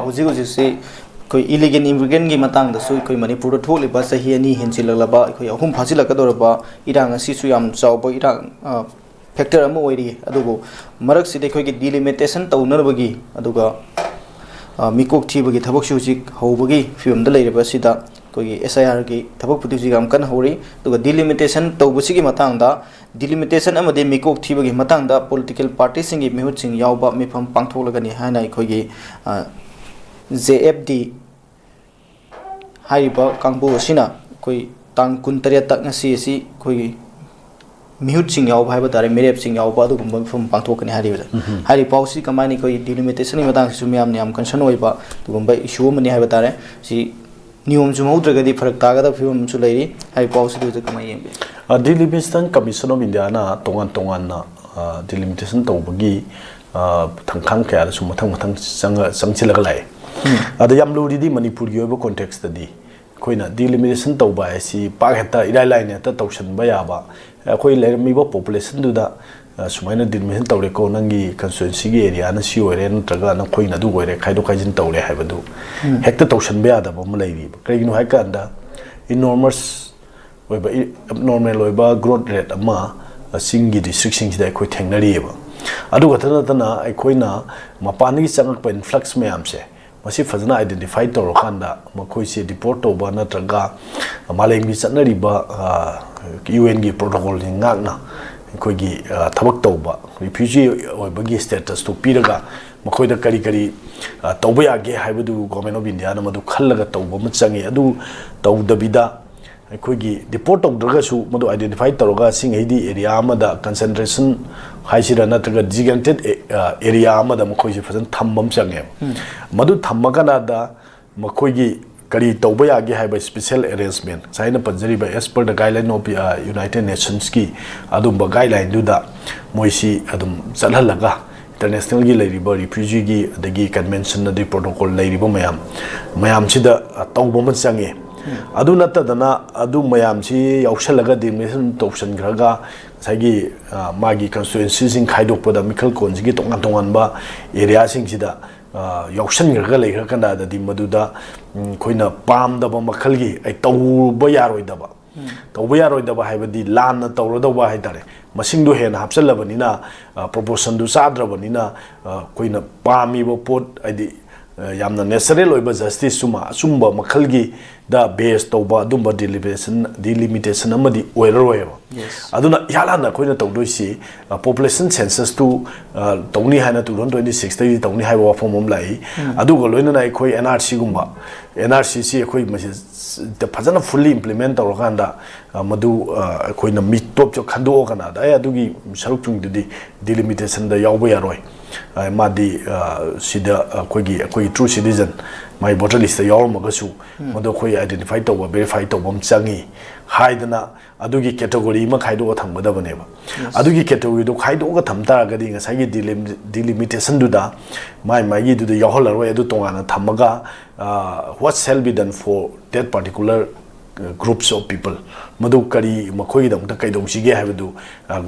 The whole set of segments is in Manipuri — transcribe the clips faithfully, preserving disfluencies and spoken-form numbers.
ꯍꯧꯖꯤꯛ ꯍꯧꯖꯤꯛꯁꯤ ꯑꯩꯈꯣꯏ ꯏꯂꯤꯒꯦꯜ ꯏꯃꯤꯒ꯭ꯔꯦꯟꯒꯤ ꯃꯇꯥꯡꯗꯁꯨ ꯑꯩꯈꯣꯏ ꯃꯅꯤꯄꯨꯔꯗ ꯊꯣꯛꯂꯤꯕ ꯆꯍꯤ ꯑꯅꯤ ꯍꯦꯟꯖꯤꯜꯂꯛꯂꯕ, ꯑꯩꯈꯣꯏ ꯑꯍꯨꯝ ꯐꯥꯖꯤꯜꯂꯛꯀꯗꯧꯔꯕ ꯏꯔꯥꯡ ꯑꯁꯤꯁꯨ ꯌꯥꯝ ꯆꯥꯎꯕ ꯏꯔꯥꯡ, ꯑ, ꯐꯦꯛꯇꯔ ꯑꯃ ꯑꯣꯏꯔꯤ꯫ ꯑꯗꯨꯕꯨ ꯃꯔꯛꯁꯤꯗ ꯑꯩꯈꯣꯏꯒꯤ ꯗꯤꯂꯤꯃꯤꯇꯦꯁꯟ ꯇꯧꯅꯅꯕꯒꯤ, ꯑꯗꯨꯒ, ꯑ, ꯃꯤꯀꯣꯛ ꯊꯤꯕꯒꯤ ꯊꯕꯛꯁꯨ ꯍꯧꯖꯤꯛ ꯍꯧꯕꯒꯤ ꯐꯤꯕꯝꯗ ꯂꯩꯔꯤꯕ ꯑꯁꯤꯗ ꯑꯩꯈꯣꯏꯒꯤ ꯑꯦꯁ ꯑꯥꯏ ꯑꯥꯔꯒꯤ ꯊꯕꯛꯄꯨꯗꯤ ꯍꯧꯖꯤꯛ ꯌꯥꯝ ꯀꯟꯅ ꯍꯧꯔꯤ꯫ ꯑꯗꯨꯒ ꯗꯤꯂꯤꯃꯤꯇꯦꯁꯟ ꯇꯧꯕꯁꯤꯒꯤ ꯃꯇꯥꯡꯗ, ꯗꯤꯂꯤꯃꯤꯇꯦꯁꯟ ꯑꯃꯗꯤ ꯃꯤꯀꯣꯛ ꯊꯤꯕꯒꯤ ꯃꯇꯥꯡꯗ ꯄꯣꯂꯤꯇꯤꯀꯦꯜ ꯄꯥꯔꯇꯤꯁꯤꯡꯒꯤ ꯃꯤꯍꯨꯠꯁꯤꯡ ꯌꯥꯎꯕ ꯃꯤꯐꯝ ꯄꯥꯡꯊꯣꯛꯂꯒꯅꯤ ꯍꯥꯏꯅ ꯑꯩꯈꯣꯏꯒꯤ, ꯑ, ꯖꯦ ꯑꯦꯐ ꯗꯤ ꯍꯥꯏꯔꯤꯕ ꯀꯥꯡꯕꯨ ꯑꯁꯤꯅ ꯑꯩꯈꯣꯏ ꯇꯥꯡ ꯀꯨꯟꯇꯔꯦꯠꯇ, ꯉꯁꯤ ꯑꯁꯤ ꯑꯩꯈꯣꯏꯒꯤ ꯃꯤꯍꯨꯠꯁꯤꯡ ꯌꯥꯎꯕ ꯍꯥꯏꯕ ꯇꯥꯔꯦ, ꯃꯤꯔꯦꯞꯁꯤꯡ ꯌꯥꯎꯕ ꯑꯗꯨꯒꯨꯝꯕ ꯃꯤꯐꯝ ꯄꯥꯡꯊꯣꯛꯀꯅꯤ ꯍꯥꯏꯔꯤꯕꯗ꯫ ꯎꯝ꯫ ꯍꯥꯏꯔꯤꯕ ꯄꯥꯎꯁꯤ ꯀꯃꯥꯏꯅ, ꯑꯩꯈꯣꯏ ꯗꯤꯂꯤꯃꯤꯇꯦꯁꯟꯒꯤ ꯃꯇꯥꯡꯁꯤꯁꯨ ꯃꯌꯥꯝꯅ ꯌꯥꯝ ꯀꯟꯁꯔꯟ ꯑꯣꯏꯕ ꯑꯗꯨꯒꯨꯝꯕ ꯏꯁꯨ ꯑꯃꯅꯤ ꯍꯥꯏꯕ ꯇꯥꯔꯦ꯫ ꯁꯤ ꯅꯤꯌꯣꯝ ꯆꯨꯝꯍꯧꯗ꯭ꯔꯒꯗꯤ ꯐꯔꯛ ꯇꯥꯒꯗꯕ ꯐꯤꯕꯝ ꯑꯃꯁꯨ ꯂꯩꯔꯤ꯫ ꯍꯥꯏꯔꯤꯕ ꯄꯥꯎꯁꯤꯗ ꯍꯧꯖꯤꯛ ꯀꯃꯥꯏꯅ ꯌꯦꯡꯕꯤ? ꯑ, Delimitation Commission of India ꯅ ꯇꯣꯉꯥꯟ ꯇꯣꯉꯥꯟꯅ, ꯑ, ꯗꯤꯂꯤꯃꯤꯇꯦꯁꯟ ꯇꯧꯕꯒꯤ, ꯑ, ꯊꯣꯡꯈꯥꯡ ꯀꯌꯥꯗ ꯁꯨꯝ ꯃꯊꯪ ꯃꯊꯪ ꯆꯪꯉ-, ꯆꯪꯁꯤꯜꯂꯒ ꯂꯥꯛꯑꯦ꯫ ꯎꯝ꯫ ꯑꯗ ꯌꯥꯝ ꯂꯨꯔꯤꯗꯤ ꯃꯅꯤꯄꯨꯔꯒꯤ ꯑꯣꯏꯕ ꯀꯣꯟꯇꯦꯛꯁꯇꯗꯤ ꯑꯩꯈꯣꯏꯅ ꯗꯤꯂꯤꯃꯤꯇꯦꯁꯟ ꯇꯧꯕ ꯍꯥꯏꯁꯤ ꯄꯥꯛ ꯍꯦꯛꯇ ꯏꯔꯥꯏ ꯂꯥꯏꯅ ꯍꯦꯛꯇ ꯇꯧꯁꯟꯕ ꯌꯥꯕ, ꯑꯩꯈꯣꯏ ꯂꯩꯔꯝꯃꯤꯕ ꯄꯣꯄꯨꯂꯦꯁꯟꯗꯨꯗ, ꯑ, ꯁꯨꯃꯥꯏꯅ ꯗꯤꯂꯤꯃꯤꯇꯦꯁꯟ ꯇꯧꯔꯦꯀꯣ, ꯅꯪꯒꯤ ꯀꯟꯁꯇꯤꯇ꯭ꯋꯦꯟꯁꯤꯒꯤ ꯑꯦꯔꯤꯌꯥꯅ ꯁꯤ ꯑꯣꯏꯔꯦ, ꯅꯠꯇ꯭ꯔꯒ ꯅꯈꯣꯏꯅ ꯑꯗꯨ ꯑꯣꯏꯔꯦ, ꯈꯥꯏꯗꯣꯛ ꯈꯥꯏꯖꯤꯟ ꯇꯧꯔꯦ ꯍꯥꯏꯕꯗꯨ ꯎꯝ꯫ ꯍꯦꯛꯇ ꯇꯧꯁꯟꯕ ꯌꯥꯗꯕ ꯑꯃ ꯂꯩꯔꯤꯕ꯫ ꯀꯔꯤꯒꯤꯅꯣ ꯍꯥꯏ ꯀꯥꯟꯗ, ꯏꯅꯣꯔꯃꯁ ꯑꯣꯏꯕ, ꯑꯦꯕꯅꯣꯔꯃꯦꯜ ꯑꯣꯏꯕ ꯒ꯭ꯔꯣꯠ ꯔꯦꯠ ꯑꯃ ꯆꯤꯡꯒꯤ ꯗꯤꯁꯇ꯭ꯔꯤꯛꯁꯤꯡꯁꯤꯗ ꯑꯩꯈꯣꯏ ꯊꯦꯡꯅꯔꯤꯑꯕ꯫ ꯑꯗꯨ ꯈꯛꯇ ꯅꯠꯇꯅ, ꯑꯩꯈꯣꯏꯅ ꯃꯄꯥꯟꯗꯒꯤ ꯆꯪꯉꯛꯄ ꯏꯟꯐ꯭ꯂꯛꯁ ꯃꯌꯥꯝꯁꯦ, ꯃꯁꯤ ꯐꯖꯅ ꯑꯥꯏꯗꯦꯟꯇꯤꯐꯥꯏ ꯇꯧꯔꯀꯥꯟꯗ ꯃꯈꯣꯏꯁꯦ ꯗꯤꯄꯣꯔꯠ ꯇꯧꯕ ꯅꯠꯇ꯭ꯔꯒ ꯃꯥꯂꯦꯝꯒꯤ ꯆꯠꯅꯔꯤꯕ, ꯑ, ꯌꯨ ꯑꯦꯟꯒꯤ ꯄ꯭ꯔꯣꯇꯣꯀꯣꯜꯁꯤꯡ ꯉꯥꯛꯅ ꯑꯩꯈꯣꯏꯒꯤ, ꯑ, ꯊꯕꯛ ꯇꯧꯕ, ꯔꯤꯐ꯭ꯌꯨꯖꯤ ꯑꯣꯏꯕꯒꯤ ꯁ꯭ꯇꯦꯇꯁꯇꯨ ꯄꯤꯔꯒ ꯃꯈꯣꯏꯗ ꯀꯔꯤ ꯀꯔꯤ, ꯑ, ꯇꯧꯕ ꯌꯥꯒꯦ ꯍꯥꯏꯕꯗꯨ ꯒꯣꯔꯃꯦꯟ ꯑꯣꯐ ꯏꯟꯗꯤꯌꯥꯅ ꯃꯗꯨ ꯈꯜꯂꯒ ꯇꯧꯕ ꯑꯃ ꯆꯪꯉꯤ꯫ ꯑꯗꯨ ꯇꯧꯗꯕꯤꯗ ꯑꯩꯈꯣꯏꯒꯤ ꯗꯤꯄꯣꯔꯠ ꯇꯧꯗ꯭ꯔꯒꯁꯨ ꯃꯗꯨ ꯑꯥꯏꯗꯦꯟꯇꯤꯐꯥꯏ ꯇꯧꯔꯒ ꯁꯤꯡꯈꯩꯗꯤ ꯑꯦꯔꯤꯌꯥ ꯑꯃꯗ ꯀꯟꯁꯦꯟꯇ꯭ꯔꯦꯁꯟ ꯍꯥꯏꯁꯤꯔꯥ ꯅꯠꯇ꯭ꯔꯒ ꯗꯤꯖꯤꯒ꯭ꯅꯦꯇꯦꯠ ꯑꯦꯔꯤꯌꯥ ꯑꯃꯗ ꯃꯈꯣꯏꯁꯦ ꯐꯖꯅ ꯊꯝꯕ ꯑꯃ ꯆꯪꯉꯦꯕ꯫ ꯎꯝ꯫ ꯃꯗꯨ ꯊꯝꯃ ꯀꯥꯟꯗ ꯃꯈꯣꯏꯒꯤ ꯀꯔꯤ ꯇꯧꯕ ꯌꯥꯒꯦ ꯍꯥꯏꯕ ꯁ꯭ꯄꯦꯁꯦꯜ ꯑꯦꯔꯦꯟꯖꯃꯦꯟ, ꯉꯁꯥꯏ ꯑꯩꯅ ꯄꯟꯖꯔꯤꯕ as per the guideline of, ꯑ, United Nations ꯀꯤ ꯑꯗꯨꯝꯕ ꯒꯥꯏꯗꯂꯥꯏꯟꯗꯨꯗ ꯃꯣꯏꯁꯤ ꯑꯗꯨꯝ ꯆꯠꯍꯜꯂꯒ ꯏꯟꯇꯔꯅꯦꯁꯅꯦꯜꯒꯤ ꯂꯩꯔꯤꯕ ꯔꯤꯐ꯭ꯌꯨꯖꯤꯒꯤ ꯑꯗꯒꯤ ꯀꯟꯚꯦꯟꯁꯟ ꯑꯗꯩ ꯄ꯭ꯔꯣꯇꯣꯀꯣꯜ ꯂꯩꯔꯤꯕ ꯃꯌꯥꯝ, ꯃꯌꯥꯝꯁꯤꯗ, ꯑ, ꯇꯧꯕ ꯑꯃ ꯆꯪꯉꯤ꯫ ꯎꯝ꯫ ꯑꯗꯨ ꯅꯠꯇꯗꯅ ꯑꯗꯨ ꯃꯌꯥꯝꯁꯤ ꯌꯥꯎꯁꯜꯂꯒ ꯗꯤꯂꯤꯃꯤꯇꯦꯁꯟ ꯇꯧꯁꯟꯈ꯭ꯔꯒ ꯉꯁꯥꯏꯒꯤ, ꯑ, ꯃꯥꯒꯤ ꯀꯟꯁꯇꯤꯇ꯭ꯋꯦꯟꯁꯤꯁꯤꯡ ꯈꯥꯏꯗꯣꯛꯄꯗ ꯃꯤꯈꯜ ꯀꯣꯟꯁꯤꯒꯤ ꯇꯣꯉꯥꯟ ꯇꯣꯉꯥꯟꯕ ꯑꯦꯔꯤꯌꯥꯁꯤꯡꯁꯤꯗ ꯌꯥꯎꯁꯟꯈ꯭ꯔꯒ ꯂꯩꯈ꯭ꯔ ꯀꯥꯟꯗꯗꯤ ꯃꯗꯨꯗ ꯑꯩꯈꯣꯏꯅ ꯄꯥꯝꯗꯕ ꯃꯈꯜꯒꯤ ꯑꯩ ꯇꯧꯕ ꯌꯥꯔꯣꯏꯗꯕ, ꯇꯧꯕ ꯌꯥꯔꯣꯏꯗꯕ ꯍꯥꯏꯕꯗꯤ ꯂꯥꯟꯅ ꯇꯧꯔꯗꯧꯕ ꯍꯥꯏꯇꯥꯔꯦ, ꯃꯁꯤꯡꯗꯣ ꯍꯦꯟꯅ ꯍꯥꯞꯆꯜꯂꯕꯅꯤꯅ, ꯄ꯭ꯔꯣꯄꯣꯔꯁꯟꯗꯨ ꯆꯥꯗ꯭ꯔꯕꯅꯤꯅ, ꯑꯩꯈꯣꯏꯅ ꯄꯥꯝꯃꯤꯕ ꯄꯣꯠ ꯍꯥꯏꯗꯤ ꯌꯥꯝꯅ ꯅꯦꯆꯔꯦꯜ ꯑꯣꯏꯕ ꯖꯁꯇꯤꯁꯁꯨꯃ ꯑꯆꯨꯝꯕ ꯃꯈꯜꯒꯤꯗ ꯕꯦꯁ ꯇꯧꯕ ꯑꯗꯨꯝꯕ ꯗꯤꯂꯤꯃꯤꯇꯦꯁꯟ ꯗꯤꯂꯤꯃꯤꯇꯦꯁꯟ ꯑꯃꯗꯤ ꯑꯣꯏꯔꯔꯣꯏꯕ꯫ ꯑꯗꯨꯅ ꯏꯍꯥꯟ ꯍꯥꯟꯅ ꯑꯩꯈꯣꯏꯅ ꯇꯧꯗꯣꯏꯁꯤ ꯄꯣꯄꯨꯂꯦꯁꯟ ꯁꯦꯟꯁꯁꯇꯨ ꯇꯧꯅꯤ ꯍꯥꯏꯅ ꯇꯨ ꯊꯥꯎꯖꯟ ꯇ꯭ꯋꯦꯟꯇꯤ ꯁꯤꯛꯁꯇꯒꯤ ꯇꯧꯅꯤ ꯍꯥꯏꯕ ꯋꯥꯐꯝ ꯑꯃ ꯂꯥꯛꯏ꯫ ꯑꯗꯨꯒ ꯂꯣꯏꯅꯅ ꯑꯩꯈꯣꯏ ꯑꯦꯟ ꯑꯥꯔ ꯁꯤꯒꯨꯝꯕ, ꯑꯦꯟ ꯑꯥꯔ ꯁꯤꯁꯤ ꯑꯩꯈꯣꯏ ꯃꯁꯤ ꯐꯖꯅ ꯐꯨꯜꯂꯤ ꯏꯝꯄ꯭ꯂꯤꯃꯦꯟ ꯇꯧꯔꯀꯥꯟꯗ ꯃꯗꯨ ꯑꯩꯈꯣꯏꯅ ꯃꯤꯇꯣꯞꯁꯨ ꯈꯟꯗꯣꯛꯑꯀꯥꯟꯗ ꯑꯦ ꯑꯗꯨꯒꯤ ꯁꯔꯨꯛꯁꯤꯡꯗꯨꯗꯤ ꯗꯤꯂꯤꯃꯤꯇꯦꯁꯟꯗ ꯌꯥꯎꯕ ꯌꯥꯔꯣꯏ꯫ ꯃꯥꯗꯤ ꯁꯤꯗ ꯑꯩꯈꯣꯏꯒꯤ ꯑꯩꯈꯣꯏꯒꯤ ꯇ꯭ꯔꯨ ꯁꯤꯇꯤꯖꯟ ꯃꯥꯒꯤ ꯚꯣꯇꯔ ꯂꯤꯁꯇ ꯌꯥꯎꯔꯝꯃꯒꯁꯨ ꯃꯗꯨ ꯑꯩꯈꯣꯏ ꯑꯥꯏꯗꯦꯟꯇꯤꯐꯥꯏ ꯇꯧꯕ, ꯚꯦꯔꯤꯐꯥꯏ ꯇꯧꯕ ꯑꯃ ꯆꯪꯉꯤ ꯍꯥꯏꯗꯅ ꯑꯗꯨꯒꯤ ꯀꯦꯇꯦꯒꯣꯔꯤ ꯑꯃ ꯈꯥꯏꯗꯣꯛꯑ ꯊꯝꯒꯗꯕꯅꯦꯕ꯫ ꯑꯗꯨꯒꯤ ꯀꯦꯇꯦꯒꯣꯔꯤꯗꯣ ꯈꯥꯏꯗꯣꯛꯑꯒ ꯊꯝ ꯇꯥꯔꯒꯗꯤ ꯉꯁꯥꯏꯒꯤ ꯗꯤꯂꯤꯃꯤꯇꯦꯁꯟꯗꯨꯗ ꯃꯥꯏ ꯃꯥꯏꯒꯤꯗꯨꯗ ꯌꯥꯎꯍꯜꯂꯔꯣꯏ꯫ ꯑꯗꯨ ꯇꯣꯉꯥꯟꯅ ꯊꯝꯃꯒ what shall be done for that particular groups of people, ꯃꯗꯨ ꯀꯔꯤ ꯃꯈꯣꯏꯒꯤꯗꯃꯛꯇ ꯀꯩꯗꯧꯁꯤꯒꯦ ꯍꯥꯏꯕꯗꯨ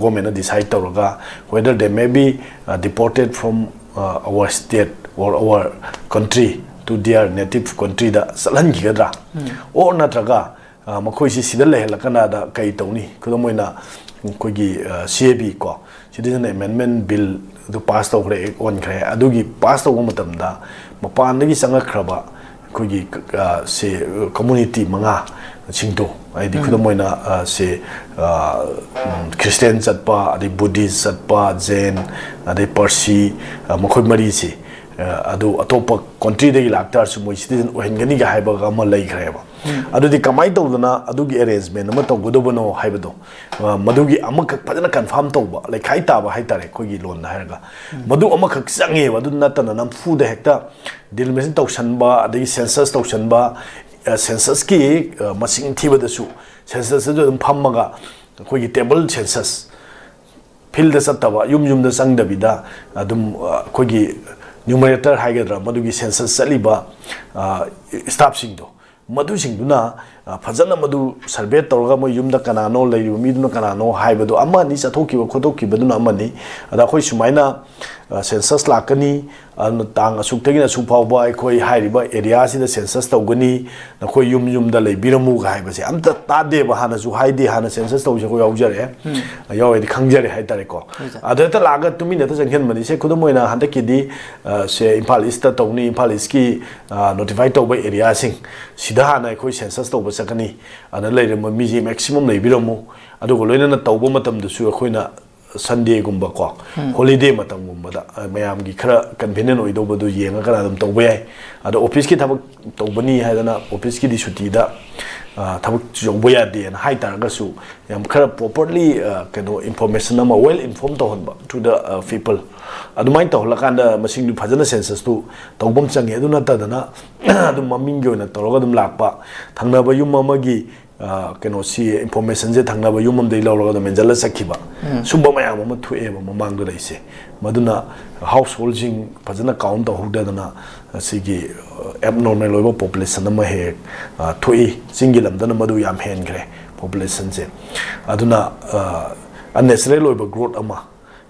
ꯒꯣꯔꯃꯦꯟꯅ ꯗꯤꯁꯥꯏꯠ ꯇꯧꯔꯒ whether they may be deported from our state or our country to their native countryꯗ ꯆꯠꯍꯟꯈꯤꯒꯗ꯭ꯔꯥ, or ꯅꯠꯇ꯭ꯔꯒ ꯃꯈꯣꯏꯁꯤ ꯁꯤꯗ ꯂꯩꯍꯜꯂꯀꯥꯟꯗ ꯀꯩ ꯇꯧꯅꯤ? ꯈꯨꯗꯝ ꯑꯣꯏꯅ ꯑꯩꯈꯣꯏꯒꯤ ꯁꯤ ꯑꯦ ꯕꯤ ꯀꯣ, ꯁꯤꯇꯤꯖꯟ ꯑꯦꯃꯦꯟꯃꯦꯟ ꯕꯤꯜ ꯑꯗꯨ ꯄꯥꯁ ꯇꯧꯈ꯭ꯔꯦ, ꯑꯦꯛ ꯑꯣꯟꯈ꯭ꯔꯦ꯫ ꯑꯗꯨꯒꯤ ꯄꯥꯁ ꯇꯧꯕ ꯃꯇꯝꯗ ꯃꯄꯥꯟꯗꯒꯤ ꯆꯪꯉꯛꯈ꯭ꯔꯕ ꯑꯩꯈꯣꯏꯒꯤ ꯁꯦ ꯀꯝꯃꯨꯅꯤꯇꯤ ꯃꯉꯥꯁꯤꯡꯗꯣ, ꯍꯥꯏꯗꯤ ꯈꯨꯗꯝ ꯑꯣꯏꯅ ꯁꯦ ꯈ꯭ꯔꯤꯁꯇꯦꯟ ꯆꯠꯄ, ꯑꯗꯩ ꯕꯨꯙꯤꯁ ꯆꯠꯄ, ꯖꯦꯟ, ꯑꯗꯩ ꯄꯔꯁꯤ, ꯃꯈꯣꯏ ꯃꯔꯤꯁꯤ ꯑꯗꯨ ꯑꯇꯣꯞꯄ ꯀꯟꯇ꯭ꯔꯤꯗꯒꯤ ꯂꯥꯛꯇꯥꯔꯁꯨ ꯃꯣꯏ ꯁꯤꯇꯤꯖꯟ ꯑꯣꯏꯍꯟꯒꯅꯤꯒ ꯍꯥꯏꯕꯒ ꯑꯃ ꯂꯩꯈ꯭ꯔꯦꯕ꯫ ꯑꯗꯨꯗꯤ ꯀꯃꯥꯏꯅ ꯇꯧꯗꯅ ꯑꯗꯨꯒꯤ ꯑꯦꯔꯦꯟꯖꯃꯦꯟ ꯑꯃ ꯇꯧꯒꯗꯕꯅꯣ ꯍꯥꯏꯕꯗꯣ, ꯃꯗꯨꯒꯤ ꯑꯃꯈꯛ ꯐꯖꯅ ꯀꯟꯐꯥꯔꯝ ꯇꯧꯕ, ꯂꯩꯈꯥꯏ ꯇꯥꯕ ꯍꯥꯏꯇꯥꯔꯦ ꯑꯩꯈꯣꯏꯒꯤ ꯂꯣꯟꯗ ꯍꯥꯏꯔꯒ, ꯃꯗꯨ ꯑꯃꯈꯛ ꯆꯪꯉꯦꯕ꯫ ꯑꯗꯨ ꯅꯠꯇꯅ ꯅꯝꯐꯨꯗ ꯍꯦꯛꯇ ꯗꯤꯂꯤꯃꯤꯇꯦꯁꯟ ꯇꯧꯁꯟꯕ, ꯑꯗꯒꯤ ꯁꯦꯟꯁꯁ ꯇꯧꯁꯟꯕ, ꯁꯦꯟꯁꯁꯀꯤ ꯃꯁꯤꯡ ꯊꯤꯕꯗꯁꯨ ꯁꯦꯟꯁꯁꯇꯁꯨ ꯑꯗꯨꯝ ꯐꯝꯃꯒ ꯑꯩꯈꯣꯏꯒꯤ ꯇꯦꯕꯜ ꯁꯦꯟꯁꯁ ꯐꯤꯜꯗ ꯆꯠꯇꯕ, ꯌꯨꯝ ꯌꯨꯝꯗ ꯆꯪꯗꯕꯤꯗ ꯑꯗꯨꯝ ꯑꯩꯈꯣꯏꯒꯤ ꯅ꯭ꯌꯨꯃꯔꯦꯇꯔ ꯍꯥꯏꯒꯗ꯭ꯔꯥ, ꯃꯗꯨꯒꯤ ꯁꯦꯟꯁꯁ ꯆꯠꯂꯤꯕ ꯁ꯭ꯇꯥꯐꯁꯤꯡꯗꯣ ꯃꯗꯨꯁꯤꯡꯗꯨꯅ ꯑ, ꯐꯖꯅ ꯃꯗꯨ ꯁꯔꯚꯦ ꯇꯧꯔꯒ ꯃꯣꯏ ꯌꯨꯝꯗ ꯀꯅꯥꯅꯣ, ꯂꯩꯔꯤꯕ ꯃꯤꯗꯨꯅ ꯀꯅꯥꯅꯣ ꯍꯥꯏꯕꯗꯨ ꯑꯃ ꯑꯅꯤ ꯆꯠꯊꯣꯛꯈꯤꯕ ꯈꯣꯠꯇꯣꯛꯈꯤꯕꯗꯨꯅ ꯑꯃꯅꯤ꯫ ꯑꯗ ꯑꯩꯈꯣꯏ ꯁꯨꯃꯥꯏꯅ ꯁꯦꯟꯁꯁ ꯂꯥꯛꯀꯅꯤ, ꯑꯗꯨꯅ ꯇꯥꯡ ꯑꯁꯨꯛꯇꯒꯤꯅ ꯑꯁꯨꯛ ꯐꯥꯎꯕ ꯑꯩꯈꯣꯏ ꯍꯥꯏꯔꯤꯕ ꯑꯦꯔꯤꯌꯥꯁꯤꯗ ꯁꯦꯟꯁꯁ ꯇꯧꯒꯅꯤ, ꯅꯈꯣꯏ ꯌꯨꯝ ꯌꯨꯝꯗ ꯂꯩꯕꯤꯔꯝꯃꯨꯒ ꯍꯥꯏꯕꯁꯦ ꯑꯝꯇ ꯇꯥꯗꯦꯕ꯫ ꯍꯥꯟꯅꯁꯨ ꯍꯥꯏꯗꯦ, ꯍꯥꯟꯅ ꯁꯦꯟꯁꯁ ꯇꯧꯕꯁꯦ ꯑꯩꯈꯣꯏ ꯌꯥꯎꯖꯔꯦ, ꯌꯥꯎꯔꯦꯗꯤ ꯈꯪꯖꯔꯦ ꯍꯥꯏꯇꯥꯔꯦꯀꯣ꯫ ꯑꯗꯨ ꯍꯦꯛꯇ ꯂꯥꯛꯑꯒ ꯇꯨꯃꯤꯟꯅ ꯍꯦꯛꯇ ꯆꯪꯁꯤꯟꯕꯅꯤ꯫ ꯁꯦ, ꯈꯨꯗꯝ ꯑꯣꯏꯅ ꯍꯟꯗꯛꯀꯤꯗꯤ ꯑ, ꯁꯦ ꯏꯝꯐꯥꯜ ꯏꯁꯇ ꯇꯧꯅꯤ, ꯏꯝꯐꯥꯜ ꯏꯁꯀꯤ ꯅꯣꯇꯤꯐꯥꯏ ꯇꯧꯕ ꯑꯦꯔꯤꯌꯥꯁꯤꯡ ꯁꯤꯗ ꯍꯥꯟꯅ ꯑꯩꯈꯣꯏ ꯁꯦꯟꯁꯁ ꯇꯧꯕ ꯆꯠꯀꯅꯤ꯫ ꯑꯗ ꯂꯩꯔꯝꯕ ꯃꯤꯁꯦ ꯃꯦꯛꯁꯤꯃꯝ ꯂꯩꯕꯤꯔꯝꯃꯨ꯫ ꯑꯗꯨꯒ ꯂꯣꯏꯅꯅ ꯇꯧꯕ ꯃꯇꯝꯗꯁꯨ ꯑꯩꯈꯣꯏꯅ ꯁꯟꯗꯦꯒꯨꯝꯕꯀꯣ, ꯍꯣꯂꯤꯗꯦ ꯃꯇꯝꯒꯨꯝꯕꯗ, ꯑ, ꯃꯌꯥꯝꯒꯤ ꯈꯔ ꯀꯟꯚꯤꯅꯤꯌꯟ ꯑꯣꯏꯗꯧꯕꯗꯨ ꯌꯦꯡꯉꯒ ꯑꯗꯨꯝ ꯇꯧꯕ ꯌꯥꯏ꯫ ꯑꯗꯣ ꯑꯣꯐꯤꯁꯀꯤ ꯊꯕꯛ ꯇꯧꯕꯅꯤ ꯍꯥꯏꯗꯅ ꯑꯣꯐꯤꯁꯀꯤꯗꯤ ꯁꯨꯇꯤꯗ, ꯑ, ꯊꯕꯛ ꯇꯧꯕ ꯌꯥꯗꯦꯅ ꯍꯥꯏ ꯇꯥꯔꯒꯁꯨ, ꯌꯥꯝ ꯈꯔ ꯄ꯭ꯔꯣꯄꯔꯂꯤ, ꯑ, ꯀꯩꯅꯣ, ꯏꯟꯐꯣꯔꯃꯦꯁꯟ ꯑꯃ ꯋꯦꯜ ꯏꯟꯐꯣꯔꯝ ꯇꯧꯍꯟꯕ ꯇꯨ ꯗ ꯄꯤꯄꯜ꯫ ꯑꯗꯨꯃꯥꯏꯅ ꯇꯧꯍꯜꯂꯀꯥꯟꯗ ꯃꯁꯤꯡꯗꯨ ꯐꯖꯅ ꯁꯦꯟꯁꯁꯇꯨ ꯇꯧꯕ ꯑꯃ ꯆꯪꯉꯤ꯫ ꯑꯗꯨ ꯅꯠꯇꯗꯅ ꯑꯗꯨꯝ ꯃꯃꯤꯡꯒꯤ ꯑꯣꯏꯅ ꯇꯧꯔꯒ ꯑꯗꯨꯝ ꯂꯥꯛꯄ, ꯊꯪꯅꯕ ꯌꯨꯝ ꯑꯃꯒꯤ, ꯑ, ꯀꯩꯅꯣꯁꯤ, ꯏꯟꯐꯣꯔꯃꯦꯁꯟꯁꯦ ꯊꯪꯅꯕ ꯌꯨꯝ ꯑꯃꯗꯒꯤ ꯂꯧꯔꯒ ꯑꯗꯨꯝ ꯃꯦꯟꯁꯤꯜꯂ ꯆꯠꯈꯤꯕ, ꯁꯨꯝꯕ ꯃꯌꯥꯝ ꯑꯃ ꯊꯣꯛꯑꯦꯕ ꯃꯃꯥꯡꯗ ꯂꯩꯁꯦ꯫ ꯃꯗꯨꯅ ꯍꯥꯎꯁ ꯍꯣꯜꯁꯤꯡ ꯐꯖꯅ ꯀꯥꯎꯟ ꯇꯧꯍꯧꯗꯗꯅ ꯑꯁꯤꯒꯤ ꯑꯦꯕꯅꯣꯔꯃꯦꯜ ꯑꯣꯏꯕ ꯄꯣꯄꯨꯂꯦꯁꯟ ꯑꯃ ꯍꯦꯛ, ꯑ, ꯊꯣꯛꯏ꯫ ꯆꯤꯡꯒꯤ ꯂꯝꯗꯅ ꯃꯗꯨ ꯌꯥꯝ ꯍꯦꯟꯈ꯭ꯔꯦ ꯄꯣꯄꯨꯂꯦꯁꯟꯁꯦ꯫ ꯑꯗꯨꯅ, ꯑ, ꯑꯟꯅꯦꯆꯔꯦꯜ ꯑꯣꯏꯕ ꯒ꯭ꯔꯣꯠ ꯑꯃ,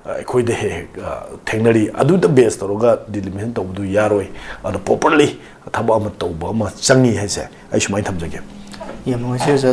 ꯑ, ꯑꯩꯈꯣꯏꯗ ꯍꯦꯛ ꯍꯦꯛ, ꯑ, ꯊꯦꯡꯅꯔꯤ꯫ ꯑꯗꯨꯗ ꯕꯦꯁ ꯇꯧꯔꯒ ꯗꯤꯂꯤꯃꯤꯁꯟ ꯇꯧꯕꯗꯨ ꯌꯥꯔꯣꯏ꯫ ꯑꯗꯣ ꯄ꯭ꯔꯣꯄꯔꯂꯤ ꯊꯕꯛ ꯑꯃ ꯇꯧꯕ ꯑꯃ ꯆꯪꯉꯤ ꯍꯥꯏꯁꯦ ꯑꯩ ꯁꯨꯃꯥꯏꯅ ꯊꯝꯖꯒꯦ꯫ ꯌꯥꯝ ꯅꯨꯡꯉꯥꯏꯖꯩ ꯑꯣꯖꯥ꯫